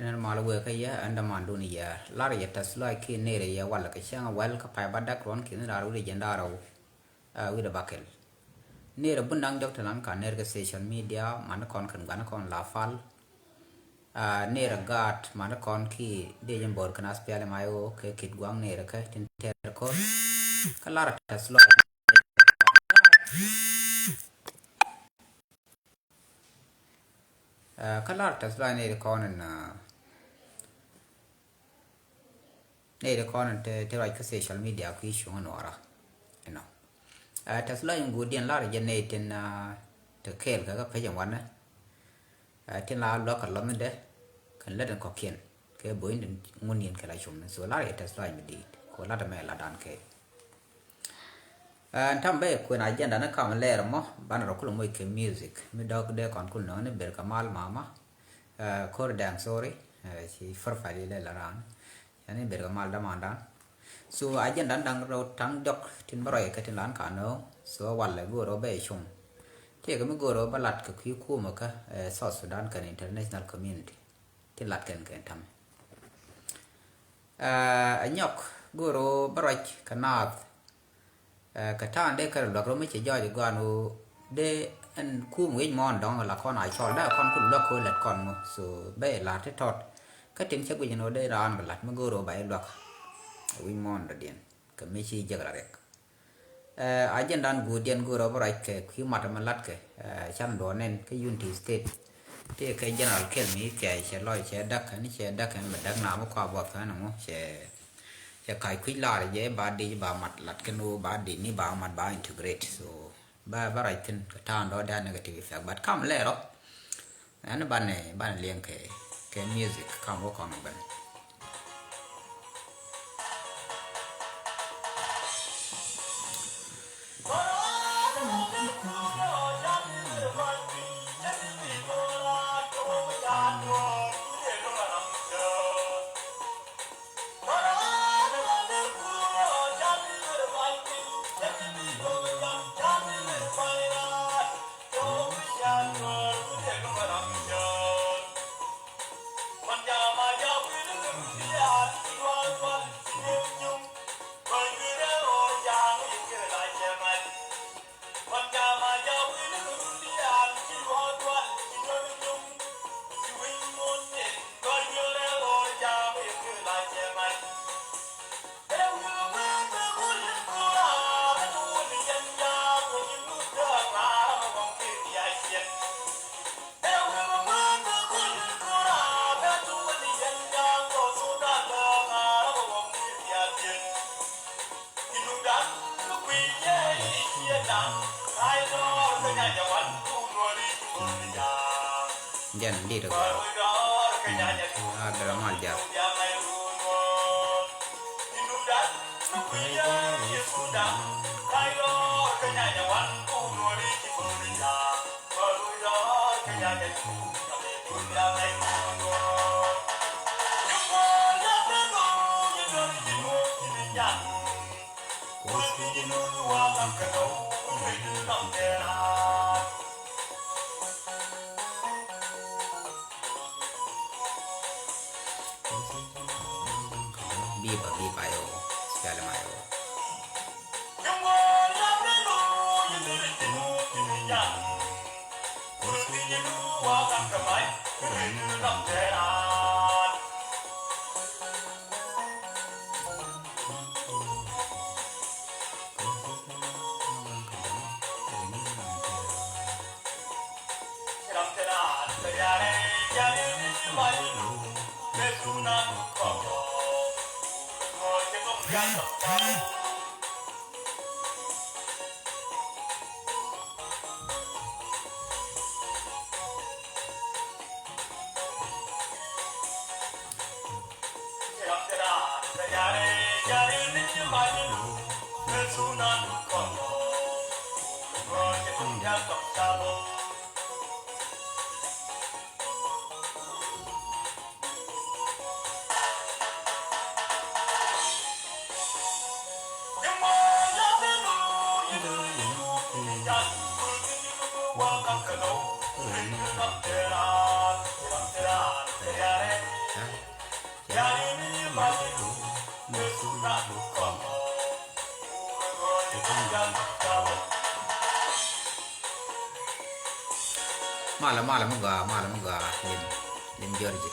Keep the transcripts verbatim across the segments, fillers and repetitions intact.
Ɛn mal wëë kä yɛ ɛn dämandun yɛ lar yɛ tɛth lɔc kiɛ nɛɛrɛ yɛ walɛ kɛ cäŋ a wɛl kä pay ba dak ruɔ̱n kiɛ ni raar wi̱cdɛ jiɛn da̱ŋ rɛw, ɛ, wi̱cdɛ bäkɛl. Nɛɛrɛ bun da̱ŋ diɔ̱k ti lan ka nɛɛr kɛ social media, mani kɔn kɛn gua̱ni kɔn la pal. Ɛ, nɛɛrɛ gaat mani kɔn ki dee jɛ bo̱r kɛn aspiali may ɣöö kɛ kit gua̱ŋ nɛɛrɛ kɛ tin tɛɛr ko̱r. Kä lar tɛth lɔc. Ɛ, kä lar tɛth lɔc nɛy ti kɔn in, ɛ, nɛy ti kɔn in te, te ruac kä social media kui̱ cuŋ in wara. Inɔ. Ɛ, tɛth lɔc in guudiɛn lar jɛ nɛy tin, ɛ, te kɛɛl kɛ kä pec in wanɛ. Ɛ, tin la luäk kɛ lɔmni dɛ kɛn lät in kɔ̱kiɛn kɛ bo̱o̱ny tin ŋun yɛn kɛ la cum ni. So lar jɛ tɛth lɔc mi di̱i̱t kɛ lat ɛmɛ latdan kɛ. Ɛn tam bɛ kuën agenda ni kam lɛɛr mɔ banɛ rɔ kulɛ moc kɛ music mi dɔ̱k dee kɔn kul nöŋ ni ber kɛ mal mama. Ɛ, ko̱r dɛŋ sorry. Ɛ, ci profile ilɛ la raan. Yani ber kɛ mal damandan. So agenda ni daŋ rɔ taŋ diɔk tin bä rɔy kɛ tin lan ka nöŋ. So walɛ go̱o̱r rɔ bɛ cum. Tëëkɛ mi go̱o̱r rɔ bä lat kɛ kui̱ kumä kä, ɛ, South Sudan kɛn international community. Ti lat kɛn kɛn tam. Ɛ, ɛ nyɔk go̱o̱r ɣöö bä ruac kɛ naath. Ɛ, kɛ ta̱a̱n dee kɛn luäk rɔ mi cɛ jɔɔc ɛ gɔaan ɣöö dee ɛn kum wi̱c muɔ̱ɔ̱n dɔ̱ŋ la kɔn a cɔl dee kɔn kul luäk kɛ ɣöö lät kɔn ŋu. So bɛ lar ti tɔt. Kä tin cä guic ɛn ɣöö dee raan kɛ lat mi go̱o̱r ɣöö ba i̱ luäk wi̱c muɔ̱ɔ̱n dɔ̱diɛn kɛ mi ci jek la riɛk. Ɛ, agendan guudiɛn go̱o̱r ɔ bä ruac kɛ kui̱ mat ɛmɛ latkɛ, ɛ, can duɔ̱ɔ̱r nɛn kä Unity State. Tëëkɛ general kɛl mi kɛ cɛ lɔc cɛ däk ɛn cɛ däk ɛn bɛ däk na mi kua buɔth kɛ ɛn ɛŋu cɛ, cɛ ka̱c kui̱ lar jɛ ba dic ba mat lat kɛn ɣöö ba dic ni ba mat ba integrate. So ba, ba ruac thi̱n kɛ ta̱a̱n dɔ̱ dee a negative effect. But kam lɛɛr ɔ. Ɛn banɛ, banɛ liɛŋ kɛ, kɛ music kam wä kɔn ɔ ben. Jɛn dit ɛ gɔaa. A bɛrɛ mal jal. Biba, biba yo, spell ma yo. Malɛ, malɛ mi gɔaa, malɛ mi gɔaa, lim, lim George.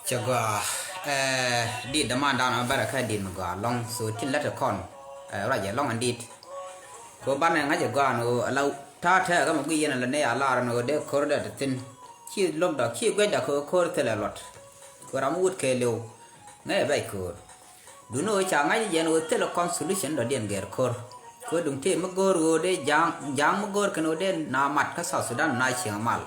Cɛ gɔaa, eh, dit dämandan ɔ bärɛ kä dit mi gɔaa lɔŋ, so tin lät ɛ kɔn, eh, ruacɛ lɔŋ ɛn dit. Kɛ banɛ ŋa̱cɛ gɔaa ni ɣöö ala ta̱a̱ tɛɛkä mi guiy yɛn ala nɛy a lar ni ɣöö dee ko̱r dee te thi̱n. Ci lomdɔ, ci guecdɔ kɛ ɣöö ko̱r thilɛ luɔt. Kɛ ram mi wut kɛɛliw ŋäcɛ bɛc ko̱r. Duundɛ ɣöö ca ŋa̱c jɛ ɛn ɣöö thilɛ kɔn solution dɔ̱diɛn gɛr ko̱r. Kɛ ɣöö duŋ tëë mi go̱o̱r ɣöö dee ja̱a̱ŋ, ja̱a̱ŋ mi go̱o̱r kɛn ɣöö dee na mat kä South Sudan na cieŋ mal.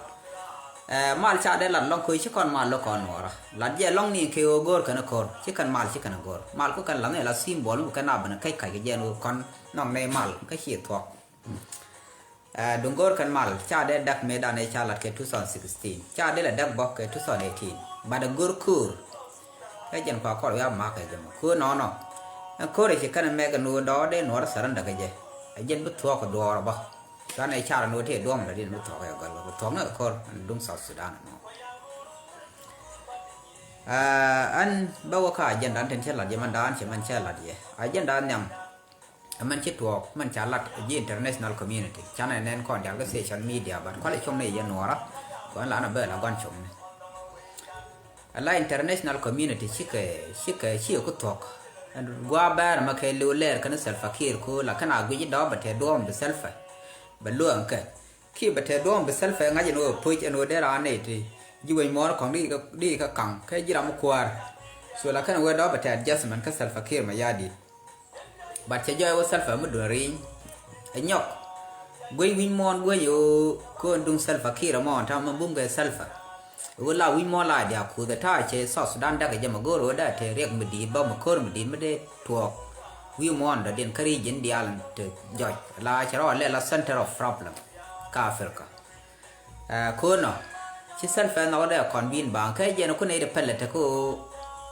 Ɛ, mal ca dee lat lɔ̱ŋ kɛ ɣöö ci kɔn mal lo̱k kɔn nuɔɔrä. Lat jɛ lɔ̱ŋ ni kɛ ɣöö go̱o̱r kɛn ko̱r. Ci kɛn mal ci kɛn go̱o̱r. Mal ku kɛn la̱ŋ ɛ la symbol mi kɛn a ben käc kac kɛ jɛ ɛn ɣöö kɔn nhɔk nɛy mal kä ciɛ thuɔ̱k. Ɛ, duŋ go̱o̱r kɛn mal ca dee däk mëëdan ëë ca lat kɛ two thousand sixteen. Ca dee lɛ däk bä kɛ two thousand eighteen. But ɛ go̱o̱r ko̱o̱r. Kä jɛn kua kɔr wiaa ma̱a̱k kɛ jɛ mɔ. Ko̱o̱r nɔnɔ. Ɛn ko̱o̱r ëë ci kɛn mɛk ɛn ɣöö dɔɔdɛ nuɔɔr surrender kɛ jɛ. Ɛ jɛn bi thuɔɔk kɛ duɔɔr bä. Cuanɛ car ɛn ɣöö tëë duɔ̱ɔ̱m dɔ̱diɛn bi thuɔɔk kɛ gɔl bä. Bi thuɔɔk ni kɛ ko̱o̱r ɛn duŋ South Sudan ɛmɔ. Ɛ, ɛn bä wä kä agenda ɛn tin cä lat jɛ mɛn daan cɛ mɛn cä lat jɛ. Agenda nhiam. Ɛ mɛn ci tuɔɔk mɛn ca lat ji̱ international community. Canɛ nɛn kɔn diaal kä social media, but kualɛ cuɔ̱ŋni yɛ nuɔɔrä. Kɔn la nɔ bɛ la gua̱n cuɔ̱ŋni. Ala international community cikɛ, cikɛ, cikɛ ku thuɔ̱k. Ɛn gua̱a̱ bɛɛr ɛmɛ kɛ liw lɛɛr kɛn Salva Kiir ku la kɛn a guic dɔ̱ɔ̱p bɛ tɛ duɔ̱ɔ̱m bi Salva. Bɛ luäŋ kɛ. Kiɛ bɛ tɛ duɔ̱ɔ̱m bi Salva ŋa̱c ɛn ɣöö puc ɛn ɣöö dee raan nɛy ti ji̱ wec muɔɔr kɔ̱ŋ di kɛ, di kɛ kaŋ kɛ ji̱ ram mi kuäär. So la kɛn ɣöö dɔ̱ɔ̱p bɛ tɛ adjustment kä Salva Kiir Mayardit. But cɛ jɔɔc wä Salva mi duŋ ri̱i̱ny. Ɛ nyɔk. Guec wi̱ny muɔ̱ɔ̱n guec ɣöö köön duŋ Salva Kiir ɛmɔ ɛn ta̱a̱ mi bum kɛ Salva. Ɣöö la wi̱ny muɔ̱ɔ̱n la diaal kuth ɛ ta̱a̱ cɛ South Sudan däk ɛ jɛ mɛ go̱o̱r ɣöö dee te riɛk mi di̱i̱t bä mɛ ko̱r mi di̱i̱t mi dee tuɔɔk. Wi̱i̱ muɔ̱ɔ̱n dɔ̱diɛn kä region diaal te jɔc. La cɛ rɔ lɛ la center of problem kä Africa. Ɛ, ko̱nɔ ci Salva nhɔk dee kɔn bi̱i̱n baaŋ kä jɛn kun nɛy ti pɛlɛ te kä ɣöö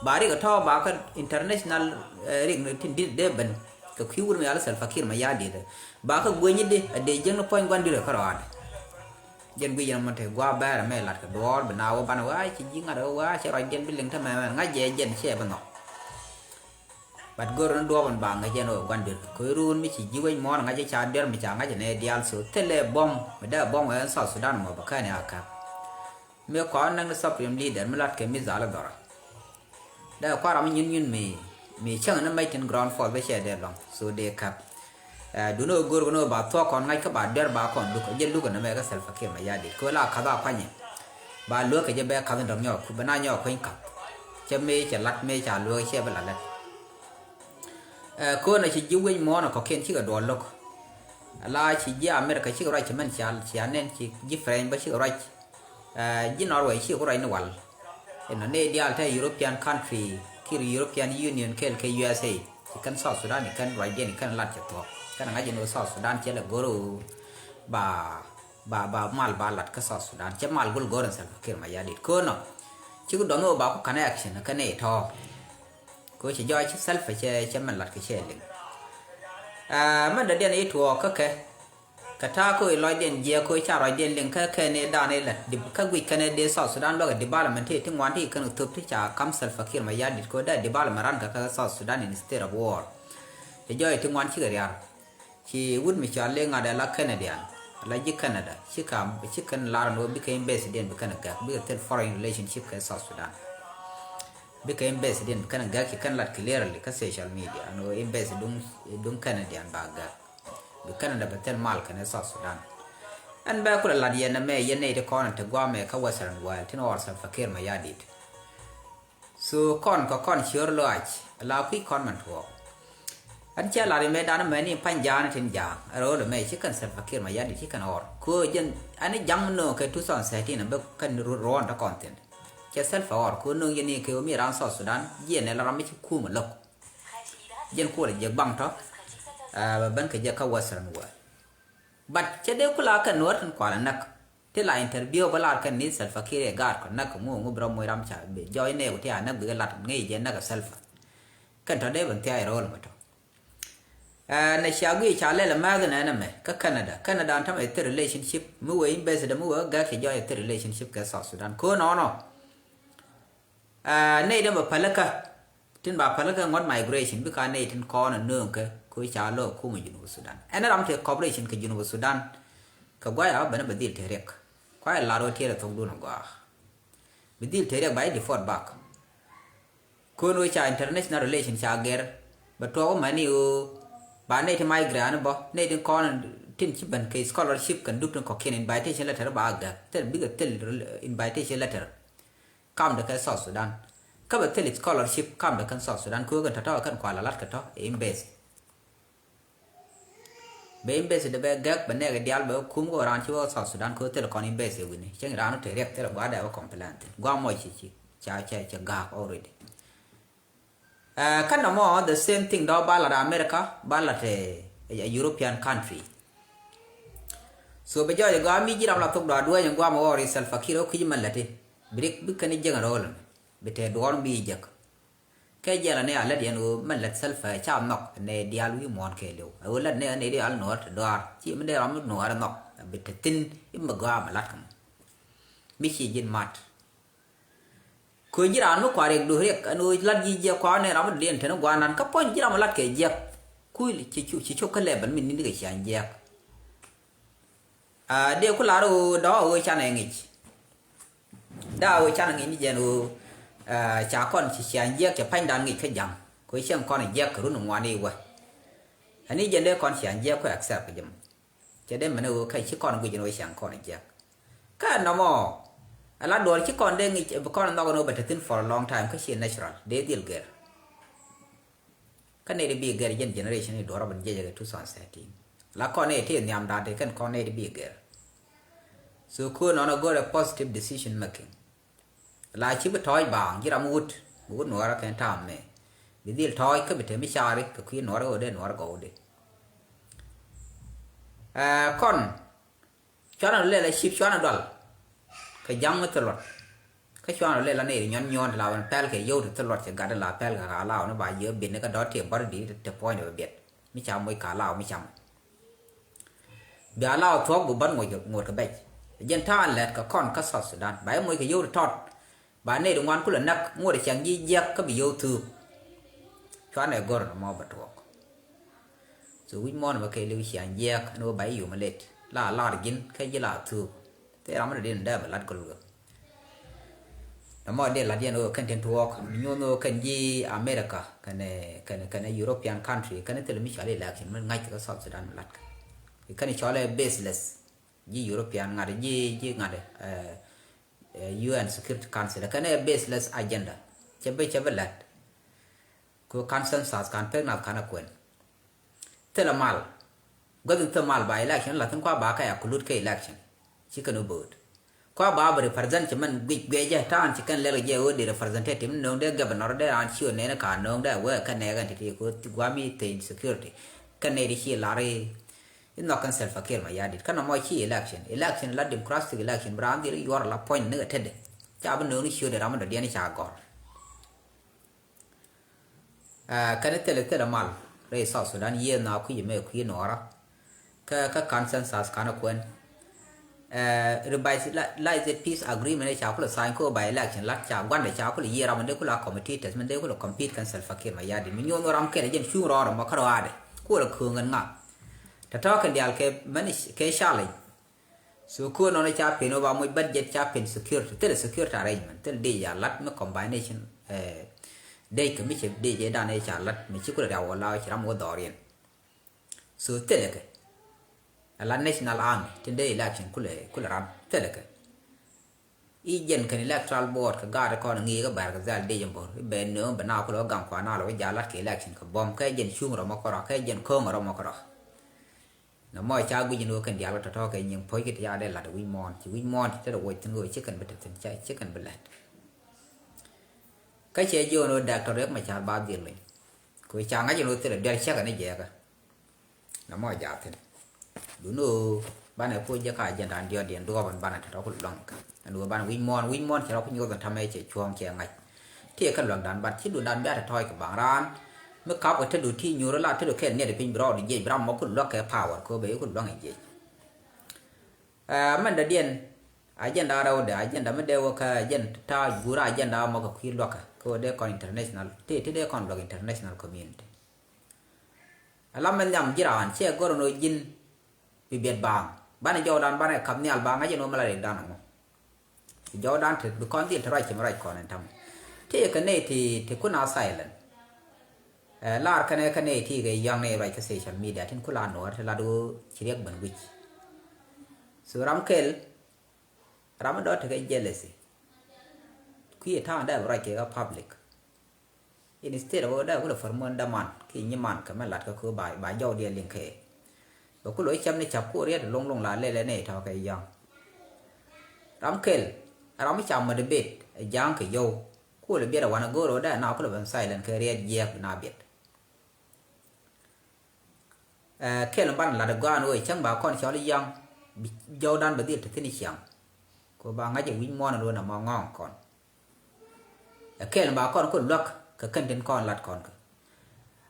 ba rik ɛ tɔ̱ ba kä international, ɛ, rik ni tin di̱t dee ben kɛ kui̱ wur mi yal Salva Kiir Mayardit. Ba kä guenyidi a dee jiäkni puɔ̱ny gua̱n di̱t ɛ kä rɔaadɛ. Jɛn guic yɛn mɔ te gua̱a̱ bɛɛr ɛmɛ lat kɛ duɔɔr bi na wä banɛ wä a ci ji̱ ŋa̱t wä a ci ruacdiɛn bi liŋ te mɛmɛ ŋa̱c jɛ jɛn ciɛ bi nhɔk. But go̱r ni duɔ̱ɔ̱p in ba ŋäc ɛn ɣöö gua̱n duer kɛ ko̱i ruun mi ci ji̱ wec muɔ̱ɔ̱n ŋa̱c ca duer mi ca ŋa̱c ɛn ɛ diaal. So thilɛ buɔ̱m mi dee buɔ̱m ɛ ɛn South Sudan mɔ bä kɛn ɛ a käp. Mi kɔn näk ni supreme leader mi lat kɛ mi dhal dhɔrä. Dee kua̱r ram mi nyun nyun mi mi cäŋ ni mec tin ground force bä cɛ dee lɔŋ. So dee käp. Ɛ, duni ɣöö go̱r kɛ ni ɣöö ba thuɔ̱k kɔn ŋa̱c kä ba duer ba kɔn luk ɛ jɛ luk ɛn ɛmɛ kä Salva Kiir Mayardit kɛ ɣöö la ka̱th a kuanyɛ. Ba luäk kɛ jɛ bɛ ka̱th in dɔ̱ŋ nyɔk ku bɛ na nyɔk kueny ka̱th. Cɛ mëë cɛ lat mëë ca luäk cɛ bɛ la lät. Ɛ, köönä ci ji̱ wec muɔ̱ɔ̱n ɛ kɔ̱kiɛn cikɛ duɔl lo̱k. Ala ci ji̱ America cikɛ ruac cɛ mɛn cia cia nɛn ci ji̱ French bä cikɛ ruac. Ɛ, ji̱ Norway cikɛ ruac ni wal. Inɔ nɛy diaal te European country kiɛ European Union kɛɛl kɛ U S A. Ci kɛn South Sudan i kɛn ruacdiɛn i kɛn lat cɛ thuɔ̱k kɛn ŋa̱c in wä South Sudan cɛ lɛ go̱r ɣöö ba ba ba mal ba lat kä South Sudan cɛ mal gul go̱r in Salva Kiir Mayardit köönä. Cikɛ dɔ̱ŋ ɣöö ba ku connection kä nɛy tɔ̱. Kɛ ɣöö cɛ jɔɔc ci Salva cɛ cɛ mɛn lat kɛ cɛ liŋ. Ɛ, mɛn dɔ̱diɛn i̱ tuɔɔk kä kɛ kɛ ta̱a̱ kɛ ɣöö i̱ lɔcdiɛn jiɛk kɛ ɣöö ca ruacdiɛn liŋ kä kɛn i̱ dan i̱ lat dip kä guic kɛn i̱ dee South Sudan luäk ɛ development ti ti ŋuan ti kɛn kɛ thöp ti ca kam Salva Kiir Mayardit kɛ ɣöö dee development ran kɛ kä South Sudan instead of war. Cɛ jɔɔc ti ŋuan cikɛ riar. Ci wut mi cɔal i̱ ŋa̱t ɛ la Canadian la ji̱ Canada ci ka ci kɛn lar ni wä bikɛ embassy diɛn bi kɛn gäk bikɛ thil foreign relationship kɛ South Sudan. Bikɛ embassy diɛn bi kɛn gäk ci kɛn lat clearly kä social media ni wä embassy duŋ duŋ Canadian ba gäk. Bi Canada bɛ thil mal kɛn South Sudan. Ɛn bɛ kulɛ lat yɛn ɛmɛ yɛn nɛy ti kɔn ti guamɛ kä Western world tin ɣɔr Salva Kiir Mayardit. So kɔn kɛ kɔn ciör lɔaac la kui̱ kɔn mɛn tuɔɔk. Ɛn cɛ lar imɛ dan mɛni pa̱ny ja̱a̱n tin ja̱a̱n rööl mɛ ci kɛn Salva Kiir Mayardit ci kɛn ɣɔr kö jɛn ɛn ja̱ŋ mi nööŋ kɛ two thousand thirteen bä kɛn ruɔ̱ɔ̱n te kɔn thi̱n. Cɛ Salva ɣɔr kö nööŋ jɛn ni kɛ mi ran South Sudan jiɛn ɛ la ram mi ci kum ɛ lo̱k. Jɛn kuɔl jiɛk baŋ tɔ. Ɛ, bɛ ben kɛ jɛ kä Western world. But cɛ dee kula kɛ nuɔr tin kual näk. Ti la interview bä lar kɛn ni Salva Kiir ɛ gaat kɔ näk kɛ ŋu ŋu bi rɔ moc ram ca bi jɔɔc nɛɛku ti a näk bikɛ lat ŋi̱i̱c jɛ näk ɛ Salva. Kɛn tɔ dee ben thia̱a̱c rɔɔl mɛ tɔ. Ɛ, nɛ cia guic ca lɛl ɛ määth nɛ nɛ mɛ kä Canada. Canada täämɛ ɛ thil relationship mi wee ambassador mi wee kä gäk cɛ jɔɔc ɛ thil relationship kɛ South Sudan. Kö nɔnɔ. Ɛ, nɛy dee bɛ pälikä tin ba pälikä ŋuɔ̱t migration bika nɛy tin kɔn ɛ nööŋkɛ kɛ ca lo̱k kumɛ Junub Sudan. Ɛn ram te cooperation kɛ Junub Sudan. Kɛ guay ram ben bɛ dhil te riɛk. Kuay lar wä tiɛɛr ɛ thok dun ɛ gɔaa. Bi dhil te riɛk ba i̱ deport back. Kön wä ca international relation ca gɛr bɛ tuɔɔk wä mani wä ba nɛy ti migrant bä nɛy tin kɔn tin ci ben kɛ scholarship kɛn dup tin kɔkiɛn invitation letter ba gɛr thil bikɛ thil invitation letter. Kamdɛ kɛ South Sudan. Kä bɛ thil scholarship kamdɛ kɛn South Sudan kɛ wä kɛn tɔ̱tɔ̱ kɛn kual alat kɛ tɔ̱ ɛ embassy. Bɛ embassy dɛ bɛ gɛk bɛ nɛɛk diaal bɛ wä kum kɛ wä raan ci wä South Sudan kɛ wä thil kɔn embassy wi̱ni cieŋ raan wä te riɛk thil gua̱a̱ dɛ wä complain thin gua̱a̱ mɔc ci ci ca ca ca ga̱a̱k already. Ɛ, kä nɔmɔ the same thing dɔ̱ ba lat America ba lat ɛ European country. So bɛ jɔɔc gɔaa mi ji̱ ram la thok dɔ̱ adueeny guam ɣɔr i Salva Kiir ɣä kui̱c mɛ lät i bi rik bi kɛn i jiäk ɛn ro̱o̱l ɛmɛ bi tɛɛ duɔ̱ɔ̱r mi bi jiäk. Kɛ jiɛl ani a lät yɛn ɣöö mɛ lät Salva ca nhɔk nɛ diaal wi̱i̱ muɔ̱ɔ̱n kɛɛliw ɛ ɣöö lät nɛ nɛ diaal nuɔ̱ɔ̱r te dɔaar ci mi dee ram mi nuɔ̱ɔ̱r ɛ nhɔk bi te thi̱n i mi gɔaa mɛ lat kɛ mɔ. Mi ci ji̱n mat. Köö ji̱ raan mi kua riɛk do̱h riɛk ɛn ɣöö lat ji̱ jiɛk kua nɛ ram mi dɔ̱diɛn teni gua̱a̱r nan kä puɔ̱ny ji̱ ram mi lat kɛ jiɛk. Kuil ci cuk ci cuk kä level mi ni̱n kɛ ciaŋ jiɛk. Aa, dee ku lar ɣöö dɔ̱ ɣöö canɛ ŋic. Daa ɣöö canɛ ŋic ni jɛn ɣöö, aa, ca kɔn ci ciaŋ jiɛk cɛ pa̱nydan ŋic kä ja̱ŋ. Köö cieŋ kɔn jiɛk kɛ run ŋuan i̱ wä. Ani jɛn dee kɔn ciaŋ jiɛk ku accept kɛ jɛ mɔ. Cɛ dee mɛn ɣöö kä ci kɔn guic ni wä ciaŋ kɔn jiɛk. Kä nɔmɔ ala duɔl ci kɔn dee ŋic bi kɔn nhɔk ni wä bɛ te thi̱n for a long time kä ci natural dee dhil gɛr. Kä nɛy di bi gɛr jɛn generation i̱ duɔ̱ɔ̱r ɔ ben jiɛcɛ kɛ two thousand thirteen. La kɔn nɛy ti nhiam da̱a̱t ti kɛn kɔn nɛy di bi gɛr. So köö nɔnɔ go̱rɛ positive decision making. La ci bi tɔ̱ɔ̱c baaŋ ji̱ ram wut bi wut nuɔɔrä kɛn ta̱a̱m mɛ. Bi dhil tɔ̱ɔ̱c kä bi te mi caari kɛ kui̱ nuɔɔrä ɣöö dee nuɔɔrä gɔw dee. Ɛ, kɔn cuanɛ lɛl a cip cuanɛ dual. Kɛ ja̱ŋ mi thil luɔt kä cuanɛ lɛl a nɛy ri nyuɔn nyuɔn ti la wɛn pɛl kɛ yio̱w ti thil luɔt cɛ gat ti la pɛl kɛ ka law ni ba jiɛ biɛt ni kä dɔ̱r ti bɔr di ti puɔ̱ny ni bɛ biɛt. Mi ca moc ka law mi ca moc. Bia law thuɔ̱k bi bän ŋuɔ̱t kɛ bɛc. Jɛn ta̱a̱n lɛt kɛ kɔn kä South Sudan ba i̱ moc kɛ yio̱w ti tɔt. Ba nɛy ti ŋuan kulɛ näk ŋuɔ̱t cɛŋ ji̱ jiɛk kä bi yio̱w thuuk. Cuanɛ gör nɔmɔ bɛ tuɔɔk. So wi̱c muɔ̱ɔ̱n mɛ kɛ li̱w ciaŋ jiɛɛk ɛn ɣöö ba i̱ yum a late la lar ji̱n kä ji̱ la thuuk. Thil ram mi dɔ̱diɛn dee bɛ lat gɔl ɣöö nɔmɔ dee lat yɛn ɣöö kɛn tin tuɔɔk mi nyuɔ̱n ɣöö kɛn ji̱ America kɛnɛ kɛnɛ kɛnɛ European country kɛnɛ thil mi cɔal election mi ŋa̱c kɛ South Sudan mi lat kɛ kɛn cɔl ɛ baseless. Ji̱ European ŋa̱t ji̱ ji̱ ŋa̱t ɛ U N Security Council kɛn ɛ baseless agenda. Cɛ bi cɛ bi lat ku consensus kan pek nath kan a kuɛn. Thilɛ mal guäth in thil mal ba election la thin kua ba kɛ a kulut kɛ election. Ci kɛn a vote kua ba bi represent ci mɛn guic guic jɛ ta̱a̱n ci kɛn lɛl jɛ ɣöö di representative ni no̱o̱ŋ dee governor dee raan ci ɣöö nɛn ka no̱o̱ŋ dee wee kɛ nɛɛk ɛn ti ti ku guami thil security. Kɛn nɛy di ci lar i̱ nhɔk kɛn Salva Kiir Mayardit kä nɔmɔ ci election election la democratic election bi raan dhil yuɔr la puɔ̱ny ni kɛ tetdɛ. Ca bi no̱o̱ŋ ni ciötdɛ ram mi dɔ̱diɛn ca gɔ̱r. Kɛn thilɛ thilɛ mal rɛy South Sudan yiëë na kui̱ mɛ kui̱ nuɔɔrä. Kä kä consensus kanɛ kuɛn. Revitalize peace agreement ca kulɛ sign kä by election lat ca guandɛ ca kulɛ yiëë ram mi dee kulɛ a committee tɛth mi dee kulɛ compete kɛn Salva Kiir Mayardit mi nyuɔn ram kɛn jɛn cuŋ rɔɔdɛ mɔ kä rɔaadɛ. Kulɛ kööŋ ɛn ŋa tɔ̱tɔ̱ kɛn diaal kɛ mɛn kɛ challenge. So kuäär nɔnɔ ca pen wä ba moc budget ca pen security thilɛ security arrangement thilɛ dee ya lat mi combination. Dee kɛ mi cɛ dee jɛ dan ca lat mi ci kulɛ riaw wä la ci ram wä dhɔriɛn. So thilɛ kɛ a la national army tin dee election kulɛ kulɛ ram thilɛ kɛ. I̱ jɛn kɛn electoral board kɛ gaat kɔn ŋi̱i̱ kɛ bɛr kɛ dhal dee jɛ bor i̱ bɛ nööŋ bɛ na kulɛ wä gam kua na lɛ wä ja lat kɛ election kɛ bɔm kɛ jɛn cuŋ rɔmɔ kɔrɔ kɛ jɛn kööŋ rɔmɔ kɔrɔ. Nɔmɔ ca guic ni ɣöö kɛn diaal kɛ tɔ̱tɔ̱ kɛ nyiŋ puɔ̱c kɛ ti ca dee la̱t wi̱c muɔ̱ɔ̱n ci wi̱c muɔ̱ɔ̱n ci te rɛ wuɔc thi̱n ɣöö ci kɛn bi te thi̱n ci kɛn bi la̱t. Kä cɛ jiök ni ɣöö Doctor Riek Machar ba dhil luny. Kɛ ɣöö ca ŋa̱c ni ɣöö thilɛ duel cäkɛ ni jɛɛkä. Nɔmɔ jaath thi̱n. Duŋni ɣöö banɛ puɔ̱c jɛ ka agenda an diɔt diɛn duɔɔp ɛn banɛ tɔ̱tɔ̱ kul luaŋ ikä. Ɛn ɣöö banɛ wi̱c muɔ̱ɔ̱n wi̱c muɔ̱ɔ̱n cɛ rɔ ku nyuɔth ɛn ta̱mɛ cɛ cuɔ̱ɔ̱ŋ cɛ ŋa̱c. Ti ɛ kä luäkdan bat ci duundan bia tɔ̱tɔ̱ kɛ baŋ raan. Mi kap kɛ te du ti nyuur la te du kɛn niɛt piny bi rɔɔd jiec bi ram mɔ kul luäk kɛ power kɛ ɣöö bɛ yi kul luäŋ ɛ jiec. Mɛn dɔ̱diɛn agenda rɛwdɛ agenda mi dee wä kä agenda ta̱a̱ guur agenda mɔ kɛ kui̱ luäkä kɛ ɣöö dee kɔn international ti ti dee kɔn luäk international community. Ala mɛn nhiam ji̱ raan ciɛ gör ɛn ɣöö ji̱n bi biɛt baaŋ banɛ jɔwdan banɛ kap nhial baaŋ ŋa̱c ɛn ɣöö mi la rɛkdan ɛŋu. Bi jɔwdan te bi kɔn dhil te ruac cim ruac kɔn ɛn ta̱mɛ. Tëëkɛ nɛy ti ti kun a silent. Lar kɛnɛ kɛ nɛy ti kɛ yɔ̱a̱ŋ nɛy ruac kä social media tin kula nuɔɔr ti lat ɣöö ci riɛk ben wi̱c. So ram kɛl ram mi dɔ̱ tekɛ jealousy. Kui̱ ta̱a̱ŋ dee bi ruac kɛ kä public. Instead of dee kulɛ fär muɔ̱n däman kiɛ nyiman kɛ mɛ lat kä köö ba ba jɔw diɛ liŋ kɛ. Bɛ kulɛ cam ni cap ku riet loŋ loŋ la lɛlɛ ni tɔ̱ kɛ yɔ̱ŋ. Ram kɛl ram mi ca motivate ɛ ja̱a̱ŋ kɛ yɔw. Kulɛ biɛt ɛ wanɛ go̱o̱r ɛ dee na kulɛ ben silent kɛ riet jiɛɛk bi na biɛt. Kɛl in banɛ lat ɛ gɔaa ni ɣöö cäŋ ba kɔn cɔl i̱ yɔ̱ŋ bi jɔwdan bɛ dhil te thi̱n i̱ ciaŋ. Kɛ ɣöö ba ŋa̱c ɛ wi̱c muɔ̱ɔ̱n in ɣöö nɔmɔ ŋɔ̱ɔ̱ŋ kɔn. Ɛ kɛl in ba kɔn kul luäk kɛ kɛn tin kɔn lat kɔn kɛ.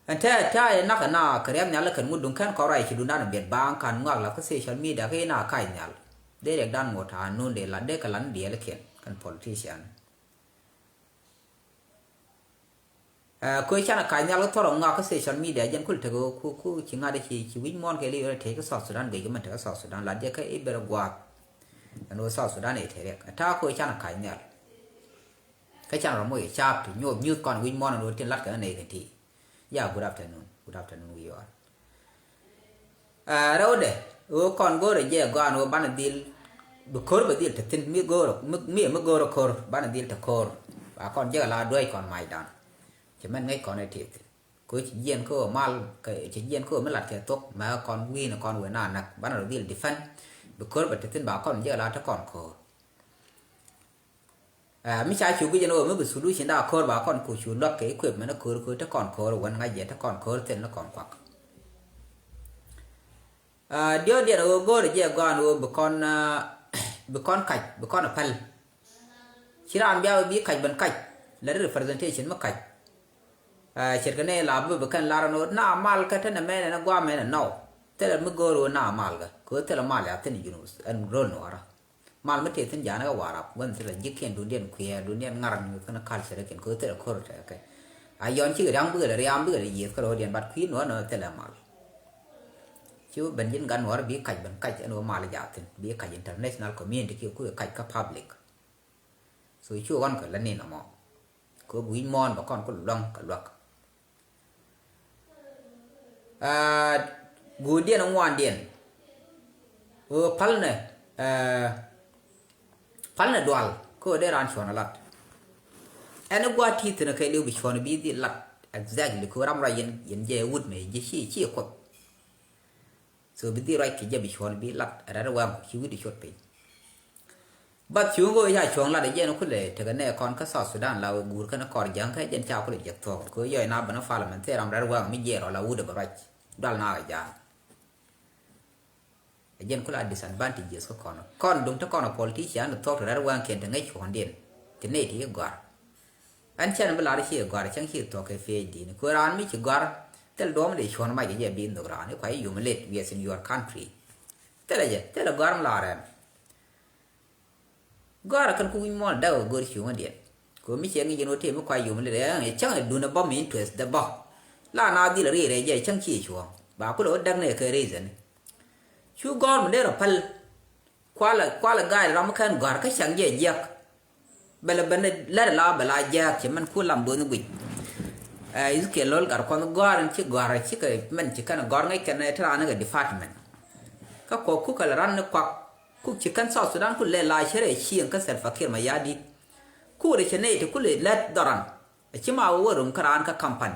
Ɛn tɛ̈ tɛ̈ ɛ nak ɛ na kɛ riɛm nhial kɛn ŋut duŋ kɛn kɔn ruac ci duŋdan in biɛt baaŋ kan ŋɔak la kä social media kä in a kac nhial. Dee riɛkdan ŋot a nun dee lat dee kɛ lat ni diɛɛlikiɛn kɛn politician. Ɛ köö canɛ kac nhial kä thɔrɔ ŋɔak kä social media jɛn kul tekɛ ku ku ci ŋa̱t ci ci wi̱c muɔ̱ɔ̱n kɛ li yɔrɛ tec kä South Sudan gec kä mɛn tekɛ South Sudan lat jɛ kä i̱ ber gua̱a̱th. Ɛn ɣöö South Sudan i̱ te riɛk ɛ ta̱a̱ köö canɛ kac nhial. Kä canɛ rɔ moc ɛ caap ti nyuɔth nyuth kɔn wi̱c muɔ̱ɔ̱n ɛn ɣöö tin lat kɛ ɣän nɛy kɛ ti. Ya, good afternoon, good afternoon wi̱i̱ ɣɔr. Rɛwdɛ ɣöö kɔn go̱o̱rɛ jɛ gɔaan ɣöö banɛ dhil bi ko̱r bɛ dhil te thi̱n mi go̱o̱rɛ mi mi go̱o̱rɛ ko̱r banɛ dhil te ko̱r. Ba kɔn jɛ la duäc kɔn macdan. Cɛ mɛn ŋäc kɔn ɛ tëëk thi̱n kɛ ɣöö ci jiɛn kä ɣöö mal kɛ ci jiɛn kä ɣöö mi lat kɛ thok mɛ kɔn wi̱i̱n kɔn wëë na näk banɛ rɔ dhil defend. Bi ko̱r bɛ te thi̱n ba kɔn jɛ la te kɔn ko̱r. Mi ca cu guic ɛn ɣöö mi bi solution da ko̱r ba kɔn ku cu luäk kɛ equipment ko̱r ko̱r te kɔn ko̱r wän ŋa̱c jɛ te kɔn ko̱r thil ni kɔn kuak. Diɔ̱k diɛn ɣöö go̱o̱rɛ jɛ gɔaan ɣöö bi kɔn bi kɔn kac bi kɔn päl. Ci raan bia bi kac ben kac la di representation mi kac. Ce̱tkɛ nɛy la bi bi kɛn lar ɛn ɣöö na mal kä te nɛ mɛnɛ ni guamɛnɛ nɔw. Thilɛ mi go̱o̱r ɣöö na mal kä kɛ ɣöö thilɛ mal ya thin junus ɛn röl nuɔɔrä. Mal mi tëë thi̱n ja̱a̱n kä Warap wän thilɛ ji̱kiɛn duundiɛn kuiɛɛr duundiɛn ŋa̱r ni kɛn culture kiɛn kɛ thilɛ ko̱r tɛkɛ. A yɔn cikɛ riaŋ bikɛ lɛ riaŋ bikɛ lɛ yiëth kä ro̱o̱diɛn, but kui̱ nuɔ̱ɔ̱r nɔ thilɛ mal. Ci wä ben ji̱n gat nuɔ̱ɔ̱r bi kac ben kac ɛn wä mal jaathin bi kac international community kiɛ kui̱ kac kä public. So cu ɣɔn kɛ lä ni nɔmɔ kɛ wä gui̱c muɔ̱ɔ̱n bɛ kɔn ku luäŋ kɛ luäk. Guurdiɛn ŋuandiɛn ɣöö pälnɛ pälnɛ dual kä ɣöö dee raan cuɔ̱n a lat. Ɛn ɛ gua̱a̱t ti̱i̱ thi̱n kɛ liw bi cuɔ̱n bi dhil lat exactly kɛ ɣöö ram ruac yɛn yɛn jɛ wut mɛ ji̱ ci ci kuɔth. So bi dhil ruac kɛ jɛ bi cuɔ̱n bi lat rɛt wɛŋ ci wi̱cdu cuɔt piny. Bath cuŋ ɣöö ca cuɔ̱ŋ lat ɛ jɛn kulɛ tekɛ nɛ kɔn kä South Sudan la wee guur kɛn kɔr jäŋ kä jɛn ca kulɛ jɛ thuɔ̱k kɛ ɣöö yɔc na bä ni parliament thil ram rɛt wɛŋ mi jiɛɛr ɔ la wut ɛ bɛ ruac dual na kɛ ja̱a̱n. Ɛ jɛn kula disadvantages kä kɔn kɔn duŋ te kɔn a politician thuɔk te rɛr waŋkiɛn te ŋäc cuɔ̱ndiɛn te ney te i̱ gɔ̱a̱r. Ɛn cɛn bi lar ci i̱ gɔ̱a̱r cäŋ ci thuɔk kɛ P H D ni kuɛ raan mi ci gɔ̱a̱r. Thil duɔ̱m de cuɔ̱n mac kɛ jɛ bi nhök raan i̱ kua i̱ humiliate wiɛth in your country. Thilɛ jɛ thilɛ gɔ̱a̱r mi lar ɛn. Gɔ̱a̱r a kɛn ku wi̱ny muɔ̱ɔ̱n a däk a go̱r cuŋädiɛn. Kɛ mi cɛ ŋi̱c yɛn wä tëë mi kua yom lirɛ ɛ cäŋ ɛ duun ɛ bä mi interest dɛ bä. La na dhil ri rɛ jɛ cäŋ ci cuɔ̱ɔ̱ŋ ba kulɛ wä däk nɛ kɛ reason. Cu gɔ̱a̱r mi dee rɔ päl. Kualɛ kualɛ ga̱a̱c ram mi kɛn gɔ̱a̱r kä cäŋ jɛ jiäk. Bɛ lɛ ben lɛr la bɛ la jiäk cɛ mɛn ku lam duɔ̱ny guic. Ɛ Ezekiel Lol Gatkuɔth gɔ̱a̱r in ci gɔ̱a̱r cikɛ mɛn ci kɛn gɔ̱a̱r ŋäc kɛn ɛ te raan ni kɛ department. Kä kɔ kukɛ lɛ ran ni kuak. Kuk ci kän South Sudan ku lɛ la cere cieŋ kä Salva Kiir Mayardit. Ku rɛ cɛ nɛy ti ku lɛ lät dhɔran. Ci ma wä wä rum kä raan kä company.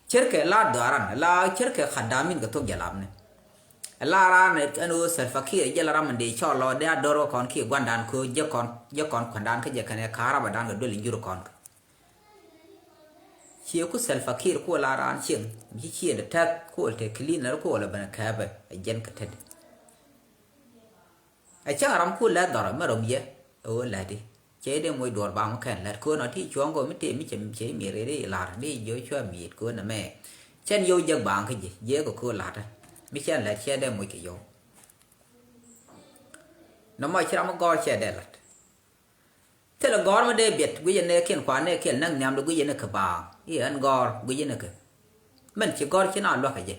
Cerkɛ la dhɔran la cerkɛ khadamin kɛ thok jalabni. La raan ɛn wä Salva Kiir jɛ la ram in dee cɔl lɔ dee a dɔr wä kɔn ki guandan ko jɛ kɔn jɛ kɔn kuandan kä jɛ kɛn ɛ ka̱a̱ rabadan kɛ duel in jur kɔn. Cie ku Salva Kiir ku la raan cieŋ mi ci ciëëdɛ täk ku te cleaner ku la ben kɛɛpɛ a jɛn kɛ tet. A cäŋ ram ku lät dhɔr mɛ rɔm yɛ a ɣöö läti. Cɛ dee moc duɔr bam kɛn lät ko̱n ɔ ti cuɔ̱ŋ kɔ mi tëë mi cɛ cɛ mi rɛy rɛy lar ni Joshua miit ko̱n ɛmɛ. Cɛn yio̱w jek baaŋ kä ji̱ jiɛk kɛ ko̱ la̱tä mi cɛn lät cɛ dee moc kɛ yio̱w. Nɔmɔ ci ram mi gɔɔr cɛ dee lät. Thilɛ gɔ̱r mi dee biɛt guicɛ nɛɛkiɛn kua nɛɛkiɛn näk nhiamdu guicɛ ni kɛ baaŋ i̱ ɛn gɔ̱r guicɛ ni kɛ. Mɛn ci gɔ̱r ci na luäk kɛ jɛ.